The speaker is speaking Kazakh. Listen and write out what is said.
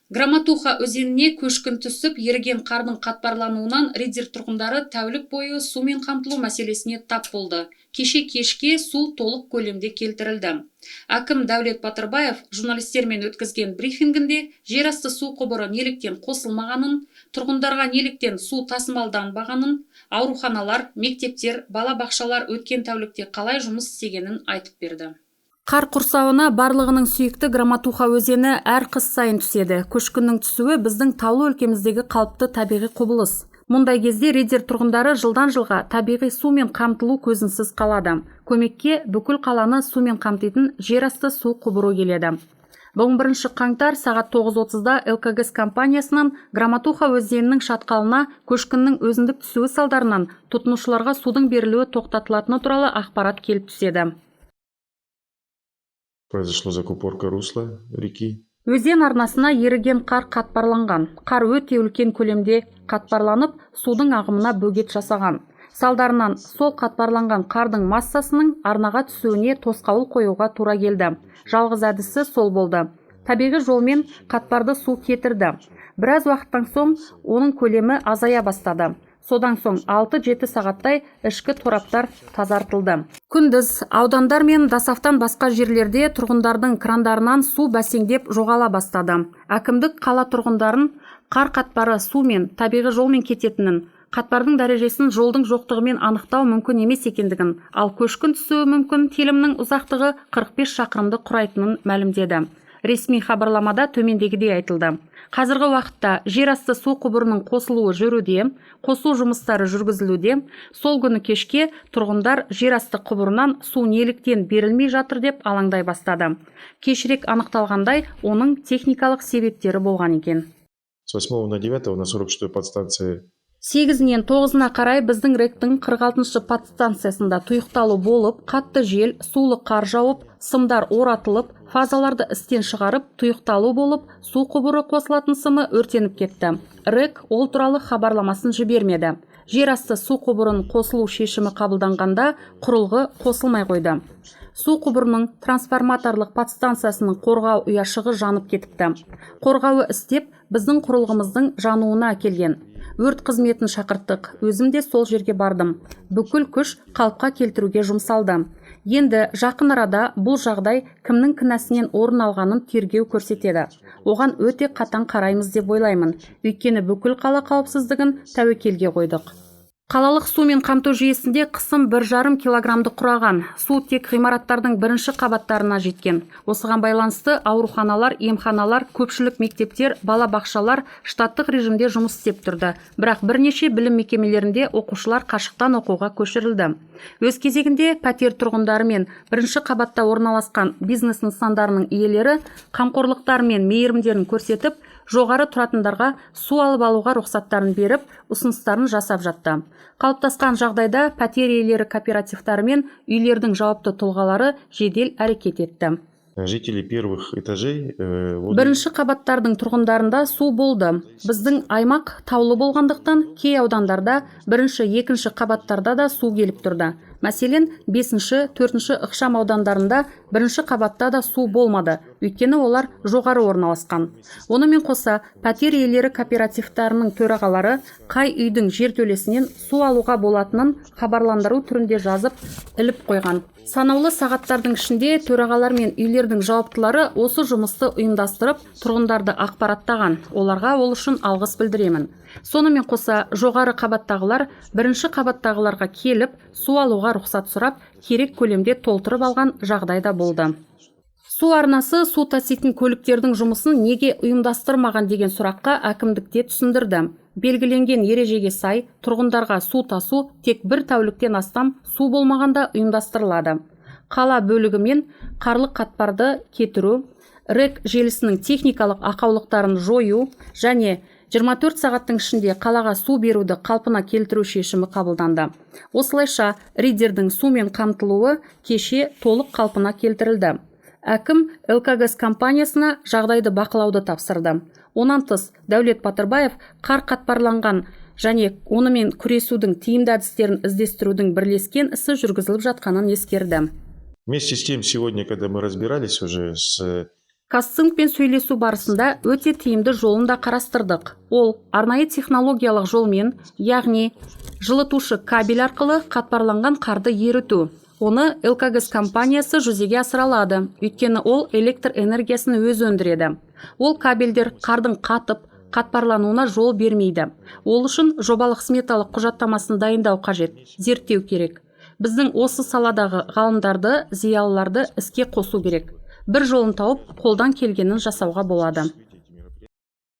Громотуха өзеніне көшкін түсіп, еріген қардың қатпарлануынан Риддер тұрғындары тәулік бойы сумен қамтылу мәселесіне тап болды. Кеше кешке су толық көлемде келтірілді. Әкім Дәулет Батырбаев журналистермен өткізген брифингінде жерасты су құбыры неліктен қосылмағанын, тұрғындарға неліктен су тасымалданбағанын, ауруханалар, мектептер, балабақшалар өткен тәулікте қалай жұмыс істегенін айтып берді. Қар құрсауына барлығының сүйікті Громотуха өзені әр қыс сайын түседі. Көшкіннің түсуі біздің таулы өлкеміздегі қалыпты табиғи құбылыс. Мұндай кезде Риддер тұрғындары жылдан жылға табиғи сумен қамтылу көзінсіз қалады. Көмекке бүкіл қаланы сумен қамтитын жерасты су құбыры келеді. Бүгін, 1 қаңтар, сағат 9:30-да ЛКГС компаниясынан Громотуха өзенінің шатқалына көшкіннің өзіндік түсуі салдарынан тұтынушыларға судың берілуі тоқтатылатыны туралы ақпарат келіп түседі. Произошла закупорка русла реки. Өзен арнасына еріген қар қатпарланған. Қар өте үлкен көлемде қатпарланып, судың ағымына бөгет жасаған. Салдарынан сол қатпарланған қардың массасының арнаға түсуіне тосқауыл қоюға тура келді. Жалғыз әдісі сол болды. Табиғи жолмен қатпарды су кетірді. Біраз уақыттан соң оның көлемі азая бастады. Содан соң 6-7 сағаттай ішкі тораптар тазартылды. Күндіз аудандар мен ДОСААФ-тан басқа жерлерде тұрғындардың крандарынан су бәсеңдеп жоғала бастады. Әкімдік қала тұрғындарын қар қатпары сумен табиғи жолмен кететінін, қатпардың дәрежесін жолдың жоқтығымен анықтау мүмкін емес екендігін, ал көшкін түсуі мүмкін телімнің ұзақтығы 45 шақырымды құрайтынын мәлімдеді. Ресми хабарламада төмендегідей айтылды: Қазіргі уақытта жерасты су құбырының қосылуы жүруде, қосу жұмыстары жүргізілуде. Сол күні кешке тұрғындар жерасты құбырынан су неліктен берілмей жатыр деп алаңдай бастады. Кешірек анықталғандай, оның техникалық себептері болған екен. С 8 на 9 на 46 подстанции 8-нен 9-ына қарай біздің РЭК-тің 46 подстанциясында тұйықталу болып, қатты жел, сулы қар жауып, сымдар оратылып, фазаларды істен шығарып, тұйықталу болып, су құбыры қосылатын сымы өртеніп кетті. РЭК ол туралы хабарламасын жібермеді. Жер асты су құбырын қосылу шешімі қабылданғанда құрылғы қосылмай қойды. Су құбырының трансформаторлық подстанциясының қорғау ұяшығы жанып кетіпті. Қорғауы істеп, біздің құрылғымыздың жануына әкелген. Өрт қызметін шақырттық, өзім де сол жерге бардым. Бүкіл күш қалыпқа келтіруге жұмсалды. Енді жақын арада бұл жағдай кімнің кінәсінен орын алғанын тергеу көрсетеді. Оған өте қатаң қараймыз деп ойлаймын, өйткені бүкіл қала қауіпсіздігін тәуекелге қойдық. Қалалық сумен қамту жүйесінде қысым 1,5 килограммды құраған. Су тек ғимараттардың бірінші қабаттарына жеткен. Осыған байланысты ауруханалар, емханалар, көпшілік мектептер, балабақшалар штаттық режимде жұмыс істеп тұрды. Бірақ бірнеше білім мекемелерінде оқушылар қашықтан оқуға көшірілді. Өз кезегінде пәтер тұрғындары мен бірінші қабатта орналасқан бизнес нысандарының иелері қамқорлықтары мен мейірімдерін көрсетіп, жоғары тұратындарға су алып алуға рұқсаттарын беріп, ұсыныстарын жасап жатты. Қалыптасқан жағдайда пәтер иелері кооперативтары мен үйлердің жауапты тұлғалары жедел әрекет етті. Жители первых этажей Бірінші қабаттардың тұрғындарында су болды. Біздің аймақ таулы болғандықтан, кей аудандарда бірінші, екінші қабаттарда да су келіп тұрды. Мәселен, бесінші, төртінші ықшам аудандарында бірінші қабатта да су болмады, өйткені олар жоғары орналасқан. Онымен қоса, пәтер иелері кооперативтарының төрағалары қай үйдің жертөлесінен су алуға болатынын хабарландыру түрінде жазып іліп қойған. Санаулы сағаттардың ішінде төрағалар мен үйлердің жауаптылары осы жұмысты ұйымдастырып, тұрғындарды ақпараттаған. Оларға ол үшін алғыс білдіремін. Сонымен қоса, жоғары қабаттағылар бірінші қабаттағыларға келіп, су алуға рұқсат сұрап, керек көлемде толтырып алған жағдай да болды. Су арнасы су таситын көліктердің жұмысын неге ұйымдастырмаған деген сұраққа әкімдікте түсіндірді: белгіленген ережеге сай, тұрғындарға су тасу тек бір тәуліктен астам су болмағанда ұйымдастырылады. Қала бөлігімен қарлы қатпарды кетіру, РЭК желісінің техникалық ақаулықтарын жою және 24 сағаттың ішінде қалаға су беруді қалпына келтіру шешімі қабылданды. Осылайша, Риддердің сумен қамтылуы кеше толық қалпына келтірілді. Әкім ЛКГС компаниясына жағдайды бақылауды тапсырды. Онан тыс, Дәулет Батырбаев қар қатпарланған және онымен күресудің тиімді әдістерін іздестірудің бірлескен ісі жүргізіліп жатқанын ескерді. Вместе с тем, сегодня, когда мы разбирались уже с Казцинкпен сөйлесу барысында өте тиімді жолын да қарастырдық. Ол арнайы технологиялық жолмен, яғни жылытушы кабель арқылы қатпарланған қарды еріту. Оны ЛКГС компаниясы жүзеге асыра алады, өйткені ол электр энергиясын өзі өндіреді. Ол кабельдер қардың қатып, қатпарлануына жол бермейді. Ол үшін жобалық сметалық құжаттамасын дайындау қажет, зерттеу керек. Біздің осы саладағы ғалымдарды, зиялыларды іске қосу керек. Бір жолын тауып, қолдан келгенін жасауға болады.